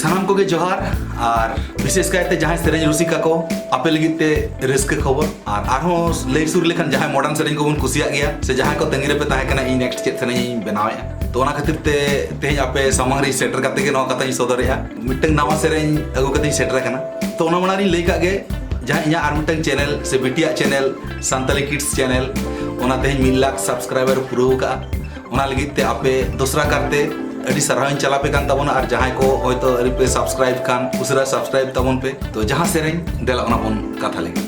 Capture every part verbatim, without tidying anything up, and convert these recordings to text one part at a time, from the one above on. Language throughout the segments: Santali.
ᱥᱟᱱᱟᱢ ᱠᱚᱜᱮ ᱡᱚᱦᱟᱨ᱾ ᱟᱨ ᱵᱤᱥᱮᱥ ᱠᱟᱭᱛᱮ ᱡᱟᱦᱟᱸᱭ ᱥᱮᱨᱮᱧ ᱨᱩᱥᱤᱠᱟ ᱠᱚ, ᱟᱯᱮ ᱞᱟᱹᱜᱤᱫ ᱛᱮ ᱨᱟᱹᱥᱠᱟᱹ ᱠᱷᱚᱵᱚᱨ᱾ ᱟᱨ ᱟᱨᱦᱚᱸ ᱞᱟᱹᱭ ᱥᱩᱨ ᱞᱮᱠᱷᱟᱱ, ᱡᱟᱦᱟᱸᱭ ᱢᱚᱰᱟᱨᱱ ᱥᱮᱨᱮᱧ ᱠᱚᱵᱚᱱ ᱠᱩᱥᱤᱭᱟᱜ ᱜᱮᱭᱟ, ᱥᱮ ᱡᱟᱦᱟᱸᱭ ᱠᱚ ᱛᱟᱺᱜᱤ ᱨᱮᱯᱮ ᱛᱟᱦᱮᱸ ᱠᱟᱱᱟ ᱤᱧ ᱱᱮᱠᱥᱴ ᱪᱮᱫ ᱥᱮᱨᱮᱧ ᱤᱧ ᱵᱮᱱᱟᱣᱮᱫᱼᱟ, ᱛᱚ ᱚᱱᱟ ᱠᱷᱟᱹᱛᱤᱨ ᱛᱮ ᱛᱮᱦᱮᱧ ᱟᱯᱮ ᱥᱟᱢᱟᱝ ᱨᱤᱧ ᱥᱮᱴᱮᱨ ᱠᱟᱛᱮ ᱜᱮ ᱱᱚᱣᱟ ᱠᱟᱛᱷᱟᱧ ᱥᱚᱫᱚᱨᱮᱫᱼᱟ, ᱢᱤᱫᱴᱟᱝ ᱱᱟᱣᱟ ᱥᱮᱨᱮᱧ ᱟᱹᱜᱩ ᱠᱟᱛᱮᱧ ᱥᱮᱴᱮᱨ ᱟᱠᱟᱱᱟ᱾ ᱛᱚ ᱚᱱᱟ ᱢᱟᱲᱟᱝ ᱨᱤᱧ ᱞᱟᱹᱭ ᱠᱟᱜ ᱜᱮ, ᱡᱟᱦᱟᱸ ᱤᱧᱟᱹᱜ ᱟᱨ ᱢᱤᱫᱴᱟᱝ ᱪᱮᱱᱮᱞ, ᱥᱮ ᱵᱤᱴᱤᱭᱟᱜ ᱪᱮᱱᱮᱞ, ᱥᱟᱱᱛᱟᱞᱤ ᱠᱤᱰᱥ ᱪᱮᱱᱮᱞ, ᱚᱱᱟ ᱛᱮᱦᱮᱧ ᱢᱤᱫ ᱞᱟᱠᱷ ᱥᱟᱵᱥᱠᱨᱟᱭᱵᱟᱨ ᱯᱩᱨᱟᱹᱣ ᱠᱟᱜᱼᱟ᱾ ᱚᱱᱟ ᱞᱟᱹᱜᱤᱫ ᱛᱮ ᱟᱯᱮ ᱫᱚᱥᱨᱟ ᱠᱟᱨᱛᱮ ᱟᱹᱰᱤ ᱥᱟᱨᱦᱟᱣ ᱤᱧ ᱪᱟᱞ ᱟᱯᱮ ᱠᱟᱱ ᱛᱟᱵᱚᱱᱟ᱾ ᱟᱨ ᱡᱟᱦᱟᱸᱭ ᱠᱚ ᱦᱚᱭᱛᱳ ᱟᱹᱣᱨᱤ ᱯᱮ ᱥᱟᱵᱥᱠᱨᱟᱭᱤᱵ ᱠᱷᱟᱱ, ᱩᱥᱟᱹᱨᱟ ᱥᱟᱵᱥᱠᱨᱟᱭᱤᱵ ᱛᱟᱵᱚᱱ ᱯᱮ᱾ ᱛᱚ ᱡᱟᱦᱟᱸ ᱥᱮᱨᱮᱧ, ᱫᱮᱞᱟ ᱚᱱᱟ ᱵᱚᱱ ᱠᱟᱛᱷᱟ ᱞᱮᱜᱮ᱾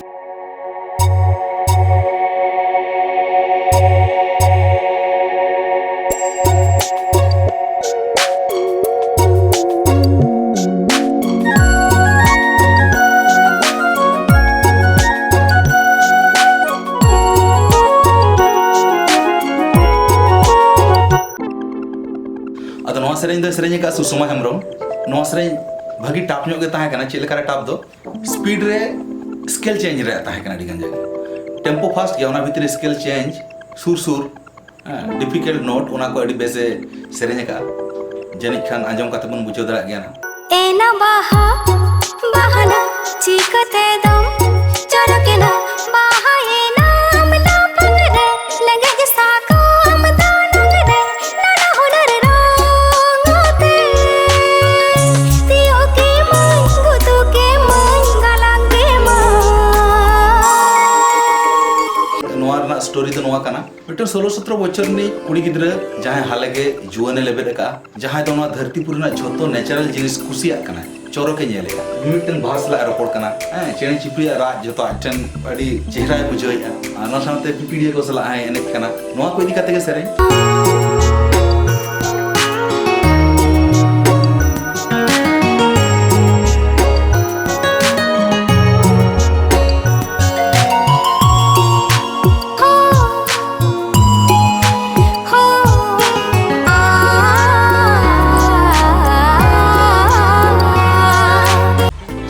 ᱟᱫᱚ ᱱᱚᱣᱟ ᱥᱮᱨᱮᱧ ᱫᱚᱭ ᱥᱮᱨᱮᱧ ᱟᱠᱟᱫ ᱥᱩᱥᱚᱢᱟ ᱦᱮᱢᱵᱨᱚᱢ᱾ ᱱᱚᱣᱟ ᱥᱮᱨᱮᱧ ᱵᱷᱟᱹᱜᱤ ᱴᱟᱯ ᱧᱚᱜ ᱜᱮ ᱛᱟᱦᱮᱸ ᱠᱟᱱᱟ᱾ ᱪᱮᱫ ᱞᱮᱠᱟᱨᱮ ᱴᱟᱯ ᱫᱚ? ᱥᱯᱤᱰ ᱨᱮ ᱥᱠᱮᱞ ᱪᱮᱧᱡᱽ ᱨᱮᱭᱟᱜ ᱛᱟᱦᱮᱸ ᱠᱟᱱᱟ ᱟᱹᱰᱤ ᱜᱟᱱ ᱡᱟᱭᱜᱟ᱾ ᱴᱮᱢᱯᱳ ᱯᱷᱟᱥᱴ ᱜᱮᱭᱟ, ᱚᱱᱟ ᱵᱷᱤᱛᱨᱤ ᱨᱮ ᱥᱠᱮᱞ ᱪᱮᱧᱡᱽ, ᱥᱩᱨ ᱥᱩᱨ, ᱰᱤᱯᱷᱤᱠᱟᱞᱴ ᱱᱳᱴ, ᱚᱱᱟ ᱠᱚ ᱟᱹᱰᱤ ᱵᱮᱥᱮ ᱥᱮᱨᱮᱧ ᱟᱠᱟᱫᱼᱟ᱾ ᱡᱟᱹᱱᱤᱡ ᱠᱷᱟᱱ ᱟᱸᱡᱚᱢ ᱠᱟᱛᱮ ᱵᱚᱱ ᱵᱩᱡᱷᱟᱹᱣ ᱫᱟᱲᱮᱭᱟᱜ ᱜᱮᱭᱟ ᱱᱟᱜ᱾ ᱮᱱᱟ ᱵᱟᱦᱟ ᱵᱟᱦᱟᱱᱟ ᱪᱤᱠᱟᱹᱛᱮ ᱫᱚᱢ ᱪᱚᱨᱚᱠᱮᱱᱟ? ᱵᱟᱦᱟᱭᱮᱱᱟᱢ ᱞᱟᱯᱟᱝ ᱨᱮ, ᱞᱮᱸᱜᱮᱡ ᱥᱟᱠᱟᱢ ᱫᱚᱱᱚᱝ ᱨᱮ, ᱱᱟᱱᱟ ᱦᱩᱱᱟᱹᱨ ᱨᱚᱝ ᱟᱛᱮ, ᱛᱤᱭᱳᱜ ᱠᱮᱢᱟᱹᱧ, ᱜᱩᱛᱩ ᱠᱮᱢᱟᱹᱧ, ᱜᱟᱞᱟᱝ ᱠᱮᱢᱟᱹᱧ᱾ ᱱᱚᱣᱟ ᱨᱮᱱᱟᱜ ᱥᱴᱳᱨᱤ ᱫᱚ ᱱᱚᱣᱟ ᱠᱟᱱᱟ, ᱢᱤᱫᱴᱟᱝ ᱥᱳᱞᱳ ᱥᱚᱛᱨᱚ ᱵᱚᱪᱷᱚᱨ ᱨᱤᱱᱤᱡ ᱠᱩᱲᱤ ᱜᱤᱫᱽᱨᱟᱹ, ᱡᱟᱦᱟᱸᱭ ᱦᱟᱞᱮ ᱜᱮ ᱡᱩᱣᱟᱹᱱᱮ ᱞᱮᱵᱮᱫ ᱟᱠᱟᱫᱼᱟ, ᱡᱟᱦᱟᱸᱭ ᱫᱚ ᱱᱚᱣᱟ ᱫᱷᱟᱹᱨᱛᱤ ᱯᱩᱨᱤ ᱨᱮᱱᱟᱜ ᱡᱷᱚᱛᱚ ᱱᱮᱪᱟᱨᱟᱞ ᱡᱤᱱᱤᱥ ᱠᱩᱥᱤᱭᱟᱜ ᱠᱟᱱᱟᱭ, ᱪᱚᱨᱚᱠᱮ ᱧᱮᱞᱮᱫᱼᱟ, ᱢᱤᱢᱤᱫᱴᱟᱝ ᱵᱟᱦᱟ ᱥᱟᱞᱟᱜ ᱮ ᱨᱚᱯᱚᱲ ᱠᱟᱱᱟ, ᱦᱮᱸ, ᱪᱮᱬᱮ ᱪᱤᱯᱲᱤᱭᱟᱜ ᱨᱟᱜ ᱡᱷᱚᱛᱚ ᱟᱡ ᱴᱷᱮᱱ ᱟᱹᱰᱤ ᱪᱮᱦᱨᱟᱭ ᱵᱩᱡᱷᱟᱹᱣᱮᱫᱼᱟ, ᱟᱨ ᱚᱱᱟ ᱥᱟᱶᱛᱮ ᱯᱤᱯᱤᱲᱤᱭᱟᱹ ᱠᱚ ᱥᱟᱞᱟᱜ ᱦᱚᱸᱭ ᱮᱱᱮᱡ ᱠᱟᱱᱟ᱾ ᱱᱚᱣᱟ ᱠᱚ ᱤᱫᱤ ᱠᱟᱛᱮ ᱜᱮ ᱥᱮᱨᱮᱧ᱾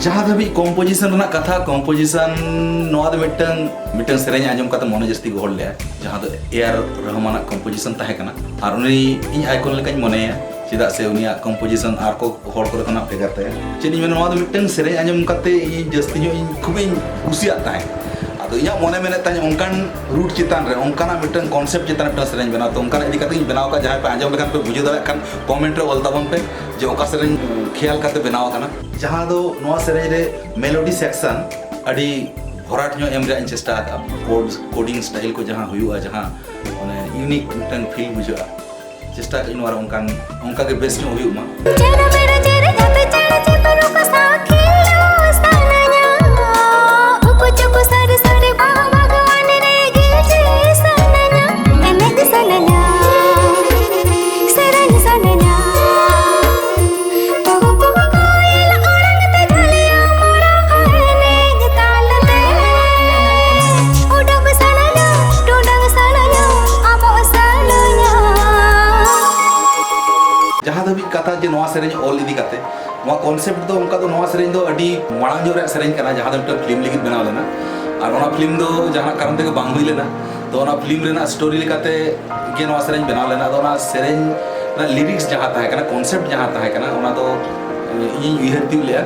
ᱡᱟᱦᱟᱸ ᱫᱷᱟᱹᱵᱤᱡ ᱠᱚᱢᱯᱳᱡᱤᱥᱚᱱ ᱨᱮᱱᱟᱜ ᱠᱟᱛᱷᱟ, ᱠᱚᱢᱯᱳᱡᱤᱥᱚᱱ ᱱᱚᱣᱟ ᱫᱚ ᱢᱤᱫᱴᱟᱝ, ᱢᱤᱫᱴᱟᱝ ᱥᱮᱨᱮᱧ ᱟᱸᱡᱚᱢ ᱠᱟᱛᱮ ᱢᱚᱱᱮ ᱡᱟᱹᱥᱛᱤ ᱜᱚᱦᱚᱲ ᱞᱮᱜᱼᱟ, ᱡᱟᱦᱟᱸ ᱫᱚ ᱮ ᱟᱨ ᱨᱚᱦᱢᱟᱱᱟᱜ ᱠᱚᱢᱯᱳᱡᱤᱥᱚᱱ ᱛᱟᱦᱮᱸ ᱠᱟᱱᱟ, ᱟᱨ ᱩᱱᱤ ᱤᱧ ᱟᱭᱠᱚᱱ ᱞᱮᱠᱟᱧ ᱢᱚᱱᱮᱭᱟ᱾ ᱪᱮᱫᱟᱜ ᱥᱮ ᱩᱱᱤᱭᱟᱜ ᱠᱚᱢᱯᱳᱡᱤᱥᱚᱱ ᱟᱨ ᱠᱚ ᱦᱚᱲ ᱠᱚᱨᱮ ᱠᱷᱚᱱᱟᱜ ᱵᱷᱮᱜᱟᱨ ᱛᱟᱭᱟ᱾ ᱪᱮᱫ ᱤᱧ ᱢᱮᱱᱟ, ᱱᱚᱣᱟ ᱫᱚ ᱢᱤᱫᱴᱟᱝ ᱥᱮᱨᱮᱧ ᱟᱸᱡᱚᱢ ᱠᱟᱛᱮ ᱤᱧ ᱡᱟᱹᱥᱛᱤ ᱧᱚᱜ ᱤᱧ ᱠᱷᱩᱵ ᱤᱧ ᱠᱩᱥᱤᱭᱟᱜ ᱛᱟᱦᱮᱸᱫ᱾ ᱟᱫᱚ ᱤᱧᱟᱹᱜ ᱢᱚᱱᱮ ᱢᱮᱱᱮᱫ ᱛᱟᱦᱮᱸᱫ ᱚᱱᱠᱟᱱ ᱨᱩᱴ ᱪᱮᱛᱟᱱ ᱨᱮ, ᱚᱱᱠᱟᱱᱟᱜ ᱢᱤᱫᱴᱟᱝ ᱠᱚᱱᱥᱮᱯᱴ ᱪᱮᱛᱟᱱ ᱨᱮ ᱢᱤᱫᱴᱟᱝ ᱥᱮᱨᱮᱧ ᱵᱮᱱᱟᱣ᱾ ᱛᱚ ᱚᱱᱠᱟᱱᱟᱜ ᱤᱫᱤ ᱠᱟᱛᱮ ᱤᱧ ᱵᱮᱱᱟᱣ ᱟᱠᱟᱫ᱾ ᱡᱟᱦᱟᱸᱭ ᱯᱮ ᱟᱸᱡᱚᱢ ᱞᱮᱠᱷᱟᱱ ᱯᱮ ᱵᱩᱡᱷᱟᱹᱣ ᱫᱟᱲᱮᱭᱟᱜ ᱠᱷᱟᱱ ᱠᱚᱢᱮᱱᱴ ᱨᱮ ᱚᱞ ᱛᱟᱵᱚᱱ ᱯᱮ ᱡᱮ ᱚᱠᱟ ᱥᱮᱨᱮᱧ ᱠᱷᱮᱭᱟᱞ ᱠᱟᱛᱮ ᱵᱮᱱᱟᱣ ᱟᱠᱟᱱᱟ᱾ ᱡᱟᱦᱟᱸ ᱫᱚ ᱱᱚᱣᱟ ᱥᱮᱨᱮᱧ ᱨᱮ ᱢᱮᱞᱳᱰᱤ ᱥᱮᱠᱥᱚᱱ ᱟᱹᱰᱤ ᱵᱷᱚᱨᱟᱴ ᱧᱚᱜ ᱮᱢ ᱨᱮᱭᱟᱜ ᱤᱧ ᱪᱮᱥᱴᱟ ᱟᱠᱟᱫᱼᱟ᱾ ᱠᱳᱰ ᱠᱳᱰᱤᱝ ᱥᱴᱟᱭᱤᱞ ᱠᱚ ᱡᱟᱦᱟᱸ ᱦᱩᱭᱩᱜᱼᱟ, ᱡᱟᱦᱟᱸ ᱢᱟᱱᱮ ᱤᱭᱩᱱᱤᱠ ᱢᱤᱫᱴᱟᱝ ᱯᱷᱤᱞ ᱵᱩᱡᱷᱟᱹᱜᱼᱟ, ᱪᱮᱥᱴᱟ ᱟᱠᱟᱫ ᱟᱹᱧ ᱱᱚᱣᱟ ᱨᱮ ᱚᱱᱠᱟᱱ, ᱚᱱᱠᱟ ᱜᱮ ᱵᱮᱥ ᱧᱚᱜ ᱦᱩᱭᱩᱜ ᱢᱟ᱾ ᱪᱮᱨᱚ ᱵᱮᱨᱚ ᱪᱮᱨᱚ ᱡᱟᱛᱮ ᱪᱮᱬᱮ ᱪᱤᱯᱨᱩ ᱠᱚ ᱥᱟᱶ ᱠᱷᱮᱞᱳ ᱥᱟᱱᱟᱧᱟ᱾ ᱩᱠᱩ ᱪᱩᱠᱩ ᱥᱟᱹᱨᱤ ᱥᱟᱹᱨᱤ ᱵᱟᱦᱟ ᱵᱟᱜᱣᱟᱱ ᱨᱮ ᱜᱤᱡᱤ ᱥᱟᱱᱟᱧᱟ᱾ ᱮᱱᱮᱡ ᱥᱟᱱᱟᱧᱟ, ᱥᱮᱨᱮᱧ ᱥᱟᱱᱟᱧᱟ᱾ ᱠᱩᱦᱩ ᱠᱩᱦᱩ ᱠᱚᱭᱮᱞ ᱟᱲᱟᱝ ᱛᱮ ᱡᱷᱟᱹᱞᱤᱭᱟ ᱢᱚᱲᱟ ᱮᱱᱮᱡ ᱛᱟᱞ ᱛᱮ᱾ ᱩᱰᱟᱹᱣ ᱥᱟᱱᱟᱧᱟ, ᱴᱚᱸᱰᱟᱝ ᱥᱟᱱᱟᱧᱟ, ᱟᱵᱚᱜ ᱥᱟᱱᱟᱧᱟ᱾ ᱡᱟᱦᱟᱸ ᱫᱷᱟᱹᱵᱤᱡ ᱠᱟᱛᱷᱟ ᱡᱮ ᱱᱚᱣᱟ ᱥᱮᱨᱮᱧ ᱚᱞ ᱤᱫᱤ ᱠᱟᱛᱮ, ᱱᱚᱣᱟ ᱠᱚᱱᱥᱮᱯᱴ ᱫᱚ ᱚᱱᱠᱟ ᱫᱚ, ᱱᱚᱣᱟ ᱥᱮᱨᱮᱧ ᱫᱚ ᱟᱹᱰᱤ ᱢᱟᱲᱟᱝ ᱧᱚᱜ ᱨᱮᱭᱟᱜ ᱥᱮᱨᱮᱧ ᱠᱟᱱᱟ, ᱡᱟᱦᱟᱸ ᱫᱚ ᱢᱤᱫᱴᱟᱝ ᱯᱷᱤᱞᱢ ᱞᱟᱹᱜᱤᱫ ᱵᱮᱱᱟᱣ ᱞᱮᱱᱟ᱾ ᱟᱨ ᱚᱱᱟ ᱯᱷᱤᱞᱢ ᱫᱚ ᱡᱟᱦᱟᱱᱟᱜ ᱠᱟᱨᱚᱱ ᱛᱮᱜᱮ ᱵᱟᱝ ᱦᱩᱭ ᱞᱮᱱᱟ᱾ ᱛᱚ ᱚᱱᱟ ᱯᱷᱤᱞᱢ ᱨᱮᱱᱟᱜ ᱥᱴᱳᱨᱤ ᱞᱮᱠᱟᱛᱮ ᱜᱮ ᱱᱚᱣᱟ ᱥᱮᱨᱮᱧ ᱵᱮᱱᱟᱣ ᱞᱮᱱᱟ᱾ ᱟᱫᱚ ᱚᱱᱟ ᱥᱮᱨᱮᱧ ᱨᱮᱱᱟᱜ ᱞᱤᱨᱤᱠᱥ ᱡᱟᱦᱟᱸ ᱛᱟᱦᱮᱸ ᱠᱟᱱᱟ, ᱠᱚᱱᱥᱮᱯᱴ ᱡᱟᱦᱟᱸ ᱛᱟᱦᱮᱸ ᱠᱟᱱᱟ, ᱚᱱᱟ ᱫᱚ, ᱮ, ᱤᱧᱤᱧ ᱩᱭᱦᱟᱹᱨ ᱛᱤᱭᱳᱜ ᱞᱮᱜᱼᱟ᱾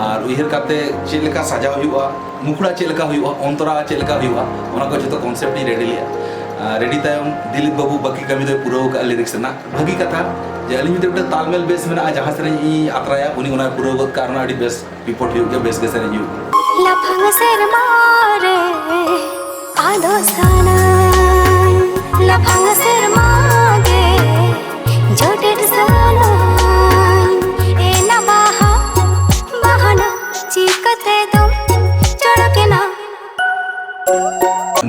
ᱟᱨ ᱩᱭᱦᱟᱹᱨ ᱠᱟᱛᱮ ᱪᱮᱫ ᱞᱮᱠᱟ ᱥᱟᱡᱟᱣ ᱦᱩᱭᱩᱜᱼᱟ, ᱢᱩᱠᱷᱲᱟ ᱪᱮᱫ ᱞᱮᱠᱟ ᱦᱩᱭᱩᱜᱼᱟ, ᱚᱱᱛᱚᱨᱟ ᱪᱮᱫ ᱞᱮᱠᱟ ᱦᱩᱭᱩᱜᱼᱟ, ᱚᱱᱟ ᱠᱚ ᱡᱚᱛᱚ ᱠᱚᱱᱥᱮᱯᱴ ᱤᱧ ᱨᱮᱰᱤ ᱞᱮᱜᱼᱟ᱾ ᱟᱨ ᱨᱮᱰᱤ ᱛᱟᱭᱚᱢ ᱫᱤᱞᱤᱯ ᱵᱟᱹᱵᱩ ᱵᱟᱹᱠᱤ ᱠᱟᱹᱢᱤ ᱫᱚᱭ ᱯᱩᱨᱟᱹᱣ ᱟᱠᱟᱫᱼᱟ ᱞᱤᱨᱤᱠᱥ ᱨᱮᱱᱟᱜ᱾ ᱵᱷᱟᱹᱜᱤ ᱠᱟᱛᱷᱟ ᱡᱮ ᱟᱹᱞᱤᱧ ᱢᱤᱫᱴᱮᱱ, ᱢᱤᱫᱴᱮᱱ ᱛᱟᱞᱢᱮᱞ ᱵᱮᱥ ᱢᱮᱱᱟᱜᱼᱟ, ᱡᱟᱦᱟᱸ ᱥᱮᱨᱮᱧ ᱤᱧ ᱟᱛᱨᱟᱭᱟ, ᱩᱱᱤ ᱚᱱᱟᱭ ᱯᱩᱨᱟᱹᱣ ᱜᱚᱫ ᱠᱟᱜᱼᱟ, ᱚᱱᱟ ᱟᱹᱰᱤ ᱵᱮᱥ ᱨᱤᱯᱳᱨᱴ ᱦᱩᱭᱩᱜ ᱜᱮᱭᱟ, ᱵᱮᱥ ᱜᱮ ᱥᱮᱨᱮᱧ ᱦᱩᱭᱩᱜ ᱜᱮᱭᱟ᱾ ᱞᱟᱯᱷᱟᱝ ᱥᱮᱨᱢᱟ ᱨᱮ ᱟᱫᱚ ᱥᱟᱱᱟᱧ, ᱞᱟᱯᱷᱟᱝ ᱥᱮᱨᱢᱟ ᱜᱮ ᱡᱚᱴᱮᱫ ᱥᱟᱱᱟᱧ, ᱮᱱᱟ ᱵᱟᱦᱟ ᱵᱟᱦᱟᱱᱟ ᱪᱤᱠᱟᱹᱛᱮ ᱫᱚᱢ ᱪᱚᱲᱚᱠᱮᱱᱟ᱾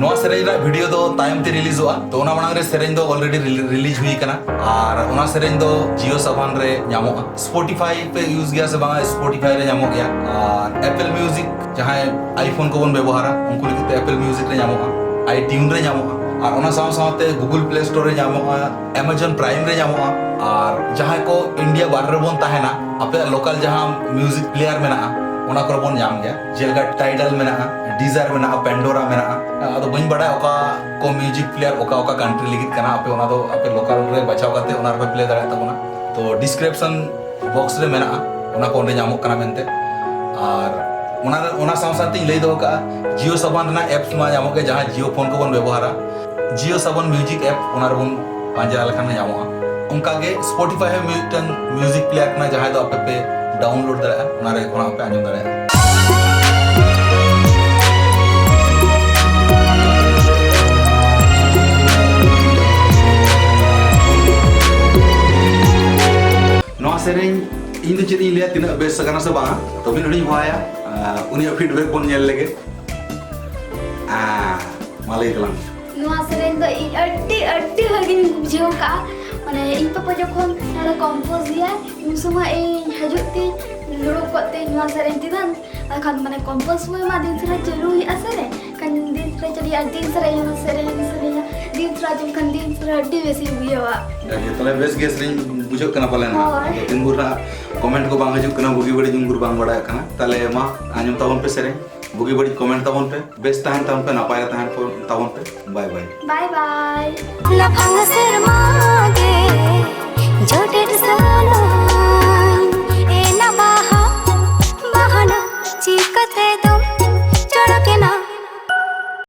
ᱱᱚᱣᱟ ᱥᱮᱨᱮᱧ ᱨᱮᱱᱟᱜ ᱵᱷᱤᱰᱤᱭᱳ ᱫᱚ ᱛᱟᱭᱚᱢ ᱛᱮ ᱨᱤᱞᱤᱡᱚᱜᱼᱟ, ᱛᱚ ᱚᱱᱟ ᱢᱟᱲᱟᱝ ᱨᱮ ᱥᱮᱨᱮᱧ ᱫᱚ ᱚᱞᱨᱮᱰᱤ ᱨᱤᱞᱤᱡᱽ ᱦᱩᱭ ᱟᱠᱟᱱᱟ᱾ ᱟᱨ ᱚᱱᱟ ᱥᱮᱨᱮᱧ ᱫᱚ ᱡᱤᱭᱳ ᱥᱟᱵᱟᱱ ᱨᱮ ᱧᱟᱢᱚᱜᱼᱟ᱾ ᱥᱯᱚᱴᱤᱯᱷᱟᱭ ᱯᱮ ᱤᱭᱩᱡᱽ ᱜᱮᱭᱟ ᱥᱮ ᱵᱟᱝᱟ? ᱥᱯᱚᱴᱤᱯᱷᱟᱭ ᱨᱮ ᱧᱟᱢᱚᱜ ᱜᱮᱭᱟ᱾ ᱟᱨ ᱮᱯᱮᱞ ᱢᱤᱭᱩᱡᱤᱠ, ᱡᱟᱦᱟᱸᱭ ᱟᱭᱯᱷᱳᱱ ᱠᱚᱵᱚᱱ ᱵᱮᱵᱚᱦᱟᱨᱟ, ᱩᱱᱠᱩ ᱞᱟᱹᱜᱤᱫ ᱛᱮ ᱮᱯᱮᱞ ᱢᱤᱭᱩᱡᱤᱠ ᱨᱮ ᱧᱟᱢᱚᱜᱼᱟ, ᱟᱭᱴᱤᱭᱩᱱ ᱨᱮ ᱧᱟᱢᱚᱜᱼᱟ, ᱟᱨ ᱚᱱᱟ ᱥᱟᱶ ᱥᱟᱶᱛᱮ ᱜᱩᱜᱩᱞ ᱯᱞᱮ ᱥᱴᱳᱨ ᱨᱮ ᱧᱟᱢᱚᱜᱼᱟ, ᱮᱢᱟᱡᱚᱱ ᱯᱨᱟᱭᱤᱢ ᱨᱮ ᱧᱟᱢᱚᱜᱼᱟ᱾ ᱟᱨ ᱡᱟᱦᱟᱸᱭ ᱠᱚ ᱤᱱᱰᱤᱭᱟ ᱵᱟᱦᱨᱮ ᱨᱮᱵᱚᱱ ᱛᱟᱦᱮᱱᱟ, ᱟᱯᱮᱭᱟᱜ ᱞᱳᱠᱟᱞ ᱡᱟᱦᱟᱸ ᱢᱤᱭᱩᱡᱤᱠ ᱯᱞᱮᱭᱟᱨ ᱢᱮᱱᱟᱜᱼᱟ, ᱚᱱᱟ ᱠᱚᱨᱮ ᱵᱚᱱ ᱧᱟᱢ ᱜᱮᱭᱟ᱾ ᱡᱮᱞᱮᱠᱟ ᱴᱟᱭᱰᱟᱞ ᱢᱮᱱᱟᱜᱼᱟ, ᱰᱤᱡᱟᱨ ᱢᱮᱱᱟᱜᱼᱟ, ᱯᱮᱱᱰᱳᱨᱟ ᱢᱮᱱᱟᱜᱼᱟ᱾ ᱟᱫᱚ ᱵᱟᱹᱧ ᱵᱟᱲᱟᱭᱟ ᱚᱠᱟ ᱠᱚ ᱢᱤᱭᱩᱡᱤᱠ ᱯᱞᱮᱭᱟᱨ ᱚᱠᱟ ᱚᱠᱟ ᱠᱟᱱᱴᱨᱤ ᱞᱟᱹᱜᱤᱫ ᱠᱟᱱᱟ, ᱟᱯᱮ ᱚᱱᱟ ᱫᱚ ᱟᱯᱮ ᱞᱳᱠᱟᱞ ᱨᱮ ᱵᱟᱪᱷᱟᱣ ᱠᱟᱛᱮ ᱚᱱᱟ ᱨᱮᱯᱮ ᱯᱞᱮ ᱫᱟᱲᱮᱭᱟᱜ ᱛᱟᱵᱚᱱᱟ᱾ ᱛᱚ ᱰᱤᱥᱠᱨᱤᱯᱥᱚᱱ ᱵᱚᱠᱥ ᱨᱮ ᱢᱮᱱᱟᱜᱼᱟ, ᱚᱱᱟ ᱠᱚ ᱚᱸᱰᱮ ᱧᱟᱢᱚᱜ ᱠᱟᱱᱟ ᱢᱮᱱᱛᱮ᱾ ᱟᱨ ᱚᱱᱟ ᱚᱱᱟ ᱥᱟᱶ ᱥᱟᱶᱛᱮᱧ ᱞᱟᱹᱭ ᱫᱚᱦᱚ ᱠᱟᱜᱼᱟ, ᱡᱤᱭᱳ ᱥᱟᱵᱚᱱ ᱨᱮᱱᱟᱜ ᱮᱯᱥ ᱢᱟ ᱧᱟᱢᱚᱜ ᱜᱮ, ᱡᱟᱦᱟᱸ ᱡᱤᱭᱳ ᱯᱷᱳᱱ ᱠᱚᱵᱚᱱ ᱵᱮᱵᱚᱦᱟᱨᱟ, ᱡᱤᱭᱳ ᱥᱟᱵᱚᱱ ᱢᱤᱭᱩᱡᱤᱠ ᱮᱯ, ᱚᱱᱟ ᱨᱮᱵᱚᱱ ᱯᱟᱸᱡᱟ ᱞᱮᱠᱷᱟᱱ ᱜᱮ ᱧᱟᱢᱚᱜᱼᱟ᱾ ᱚᱱᱠᱟᱜᱮ ᱥᱯᱚᱴᱤᱯᱷᱟᱭ ᱦᱚᱸ ᱢᱤᱫᱴᱟᱝ ᱢᱤᱭᱩᱡᱤᱠ ᱯᱞᱮᱭᱟᱨ ᱠᱟᱱᱟ, ᱡᱟᱦᱟᱸᱭ ᱫᱚ ᱟᱯᱮ ᱯᱮ ᱰᱟᱣᱩᱱᱞᱳᱰ ᱫᱟᱲᱮᱭᱟᱜᱼᱟ, ᱚᱱᱟ ᱨᱮ ᱠᱷᱚᱱᱟᱜ ᱯᱮ ᱟᱸᱡᱚᱢ ᱫᱟᱲᱮᱭᱟᱜᱼᱟ᱾ ᱱᱚᱣᱟ ᱥᱮᱨᱮᱧ ᱤᱧ ᱫᱚ ᱪᱮᱫ ᱤᱧ ᱞᱟᱹᱭᱟ, ᱛᱤᱱᱟᱹᱜ ᱵᱮᱥ ᱟᱠᱟᱱᱟ ᱥᱮ ᱵᱟᱝᱟ, ᱛᱚ ᱢᱤᱫ ᱦᱚᱲᱤᱧ ᱦᱚᱦᱚᱭᱟ, ᱟᱨ ᱩᱱᱤᱭᱟᱜ ᱯᱷᱤᱰᱵᱮᱠ ᱵᱚᱱ ᱧᱮᱞ ᱞᱮᱜᱮ᱾ ᱟᱨ ᱢᱟ ᱞᱟᱹᱭ ᱛᱟᱞᱟᱝ ᱢᱮ᱾ ᱱᱚᱣᱟ ᱥᱮᱨᱮᱧ ᱫᱚ ᱤᱧ ᱟᱹᱰᱤ, ᱟᱹᱰᱤ ᱵᱷᱟᱹᱜᱤᱧ ᱵᱩᱡᱷᱟᱹᱣ ᱠᱟᱜᱼᱟ᱾ ᱢᱟᱱᱮ, ᱤᱧ ᱯᱟᱯᱟ ᱡᱚᱠᱷᱚᱱ ᱱᱚᱰᱮ ᱠᱚᱢᱯᱳᱡᱽ ᱜᱮᱭᱟᱭ, ᱩᱱ ᱥᱚᱢᱚᱭ ᱤᱧ ᱦᱤᱡᱩᱜ ᱛᱤᱧ ᱫᱩᱲᱩᱵ ᱠᱚᱜ ᱛᱤᱧ ᱱᱚᱣᱟ ᱥᱮᱨᱮᱧ ᱪᱮᱛᱟᱱ᱾ ᱟᱨ ᱠᱷᱟᱱ, ᱢᱟᱱᱮ, ᱠᱚᱢᱯᱳᱡᱽ ᱥᱚᱢᱚᱭ ᱢᱟ ᱫᱤᱱ ᱥᱟᱨᱟ ᱪᱟᱹᱞᱩ ᱦᱩᱭᱩᱜᱼᱟ ᱥᱮᱨᱮᱧ᱾ ᱠᱷᱟᱱ ᱫᱤᱱ ᱥᱟᱨᱟ ᱪᱟᱹᱞᱩᱭᱟ, ᱫᱤᱱ ᱥᱟᱨᱟ ᱤᱧ ᱚᱱᱟ ᱥᱮᱨᱮᱧ ᱥᱟᱰᱮᱭᱟ, ᱫᱤᱱ ᱥᱟᱨᱟ ᱟᱸᱡᱚᱢ ᱠᱷᱟᱱ ᱫᱤᱱ ᱥᱟᱨᱟ ᱟᱹᱰᱤ ᱵᱮᱥᱤᱧ ᱵᱩᱡᱷᱟᱹᱣᱟ᱾ ᱡᱟᱜᱮ, ᱛᱟᱦᱞᱮ ᱵᱮᱥ ᱜᱮ ᱥᱮᱨᱮᱧ ᱵᱩᱡᱷᱟᱹᱜ ᱠᱟᱱᱟ ᱯᱟᱞᱮᱱ ᱦᱟᱸᱜ᱾ ᱦᱳᱭ᱾ ᱟᱫᱚ ᱛᱤᱱ ᱵᱷᱳᱨ ᱦᱟᱸᱜ ᱠᱚᱢᱮᱱᱴ ᱠᱚ ᱵᱟᱝ ᱦᱤᱡᱩᱜ ᱠᱟᱱᱟ, ᱵᱩᱜᱤ ᱵᱟᱹᱲᱤᱡ ᱩᱱ ᱵᱷᱳᱨ ᱵᱟᱝ ᱵᱟᱲᱟᱭᱚᱜ ᱠᱟᱱᱟ᱾ ᱛᱟᱦᱞᱮ ᱢᱟ, ᱟᱸᱡᱚᱢ ᱛᱟᱵᱚᱱ ᱯᱮ ᱥᱮᱨᱮᱧ, ᱵᱩᱜᱤ ᱵᱟᱹᱲᱤᱡ ᱠᱚᱢᱮᱱᱴ ᱛᱟᱵᱚᱱ ᱯᱮ, ᱵᱮᱥ ᱛᱟᱦᱮᱱ ᱛᱟᱵᱚᱱ ᱯᱮ, ᱱᱟᱯᱟᱭ ᱨᱮ ᱛᱟᱦᱮᱱ ᱯᱮ, ᱛᱟᱵᱚᱱ ᱯᱮ᱾ ᱵᱟᱭ ᱵᱟᱭ᱾ ᱵᱟᱭ ᱵᱟᱭ᱾ ᱞᱟᱯᱷᱟᱝ ᱥᱮᱨᱢᱟ ᱜᱮ